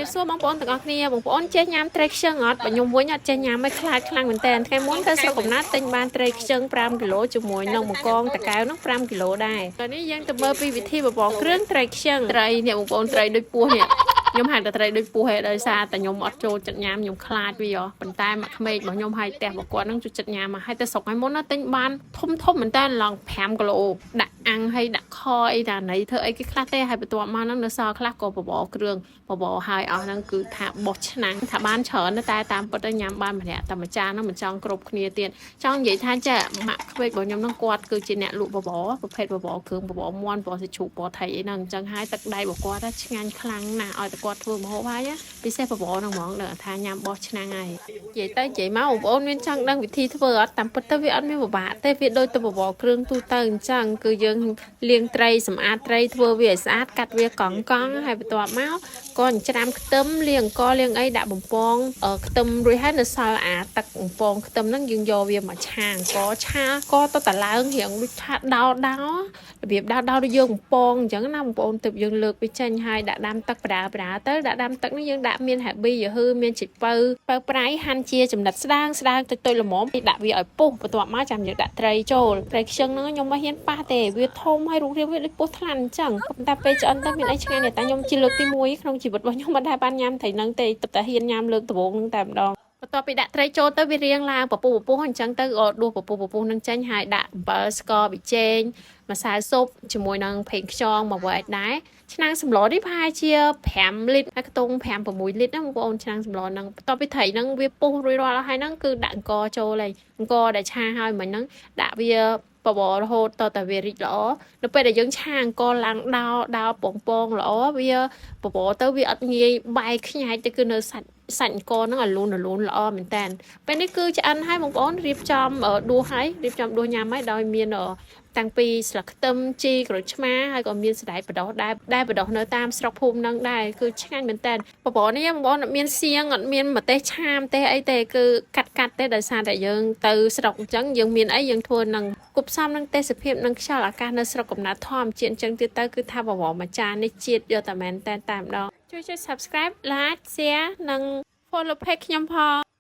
រាបសួរបងប្អូនទាំងអស់គ្នាបងប្អូនចេះញ៉ាំត្រីខ្ជឹងអត់បើខ្ញុំវិញអត់ចេះញ៉ាំឯងខ្លាចខ្លាំងមែនតើថ្ងៃមុនទៅស្រុកកំណើតទិញបានត្រីខ្ជឹង5គីឡូជាមួយនឹងបង្កងតកែវនឹង5គីឡូដែរតោះនេះយើងទៅមើលពីវិធីបបរគ្រឿងត្រីខ្ជឹងត្រីនេះបងប្អូនត្រីដូចពស់នេះខ្ញុំហៅតែត្រីដូចពស់ហេដោយសារតែខ្ញុំអត់ចូលចិត្តញ៉ាំខ្ញុំខ្លាចវាហ៎ប៉ុន្តែមកក្មេករបស់ខ្ញុំឲ្យផ្ទះរបស់គាត់នឹងចូលចិត្តញ៉ាំមកហើយទៅស្រុកឲ្យមុនណាទិញបានធំធំមែនតើឡើង5គីឡូដាក់អាំងហើយដាក់ខអីតាណីធ្វើអីគេខ្លះទេហើយបន្ទាប់មកហ្នឹងនៅសល់ខ្លះក៏បបរគ្រឿងបបរហើយអស់ហ្នឹងគឺថាបោះឆ្នាំងថាបានច្រើនណាស់តែតាមពិតទៅញ៉ាំបានម្នាក់តែមួយចានហ្នឹងមិនចង់គ្រប់គ្នាទៀតចង់និយាយថាចាម៉ាក់ក្មេករបស់ខ្ញុំហ្នឹងគាត់គឺជាអ្នកលក់បបរប្រភេទបបរគ្រឿងបបរមាន់បបរសាច់ជ្រូកបបរថៃអីហ្នឹងអញ្ចឹងហើយទឹកដៃរបស់គាត់ឆ្ងាញ់ខ្លាំងណាស់ឲ្យតែគាត់ធ្វើម្ហូបហើយពិសេសបបរហ្នឹងហ្មងដឹងថាញ៉ាំបោះឆ្នាំងហើយនិយាយទៅនិយាយមកបងប្អូនមានចង់ដឹងវិធីធ្វើអត់តាមពិតទៅវាអត់មានពិបាកទេវាដូចទៅបបរគ្រឿងទូទៅអញ្ចឹងគឺយើងលាងត្រីសម្អាតត្រីធ្វើវាឲ្យស្អាតកាត់វាកង់កង់ហើយបន្ទាប់មកក៏ចិញ្ច្រាំខ្ទឹមលាងអង្ករលាងអីដាក់បំពងខ្ទឹមរួចហើយនៅសល់អាទឹកបំពងខ្ទឹមហ្នឹងយើងយកវាមកឆាអង្ករឆាក៏ទៅតឡើងរៀងដូចឆាដោដោរបៀបដោដោដូចយើងបំពងអញ្ចឹងណាបងប្អូនទើបយើងលើកវាចេញហើយដាក់ដាំទឹកបដាបដាទៅដាក់ដាំទឹកនេះយើងដាក់មានហាប៊ីយ៉ាហឺមានជីពៅពៅប្រៃហាន់ជាចំណិតស្ដាងស្ដាងតិចតួចល្មមដាក់វាឲ្យពុះបន្ទាប់មកចាំយើងដាក់ត្រីចូលត្រីខ្ជឹងហ្នឹងខ្ញុំមិនហ៊ានប៉ះទេវាធំហើយរូបរាងវាដូចពុះថ្លាន់អញ្ចឹងប៉ុន្តែពេលឆ្អិនទៅមានអីឆ្ងាញ់ទេតែខ្ញុំជាលើកទី1ក្នុងជីវិតរបស់ខ្ញុំមិនដែលបានញ៉ាំត្រីហ្នឹងទេទើបតែហ៊ានញ៉ាំលើកដំបូងហ្នឹងតែម្ដងបន្ទាប់ពីដាក់ត្រីចូលទៅវារៀងឡើងពពុះពពុះអញ្ចឹងទៅក៏ដួសពពុះពពុះនឹងចេញហើយដាក់អំបិលស្ករប៊ីចេងម្សៅស៊ុបជាមួយនឹងប្រេងខ្យងមួយវែកដែរឆ្នាំងសម្លនេះប្រហែលជា5លីត្រហើយខ្ទង់5 6លីត្រណាបងប្អូនឆ្នាំងសម្លហ្នឹងបន្ទាប់ពីត្រីហ្នឹងវាពុះរួចរាល់ហើយហ្នឹងគឺដាក់អង្ករចូលហើយអង្ករដែលឆាហើយមិញហ្នឹងដាក់វាបបររហូតតតែវារីកល្អនៅពេលដែលយើងឆាអង្ករឡើងដោដោពងពងល្អវាបបរទៅវាអត់ងាយបែកខ្ញែកទៅគឺនៅសាច់សាច់អង្ករហ្នឹងឲ្យលូនលូនល្អមែនតើពេលនេះគឺឆ្អិនហើយបងប្អូនរៀបចំដួសហើយរៀបចំដួសញ៉ាំហើយដោយមានតាំងពីស្លឹកខ្ទឹមជីក្រូចឆ្មាហើយក៏មានសណ្តែកបដោះដែរដែលបដោះនៅតាមស្រុកភូមិហ្នឹងដែរគឺឆ្ងាញ់មែនតើបបរនេះបងប្អូនអត់មានសៀងអត់មានម្ទេសឆាមទេអីទេគឺកាត់កាត់ទេដោយសារតែយើងទៅស្រុកអញ្ចឹងយើងមានអីយើងធ្វើនឹងគប់សំនឹងទេសភាពនឹងខ្យល់អាកាសនៅស្រុកកំណើតធម្មជាតិអញ្ចឹងទៀតទៅគឺថាបបរមួយចាននេះជាតិយកតែមែនតែតាមម្ដងជួយចុច Subscribe, Like, Share និង Follow page ខ្ញុំផង។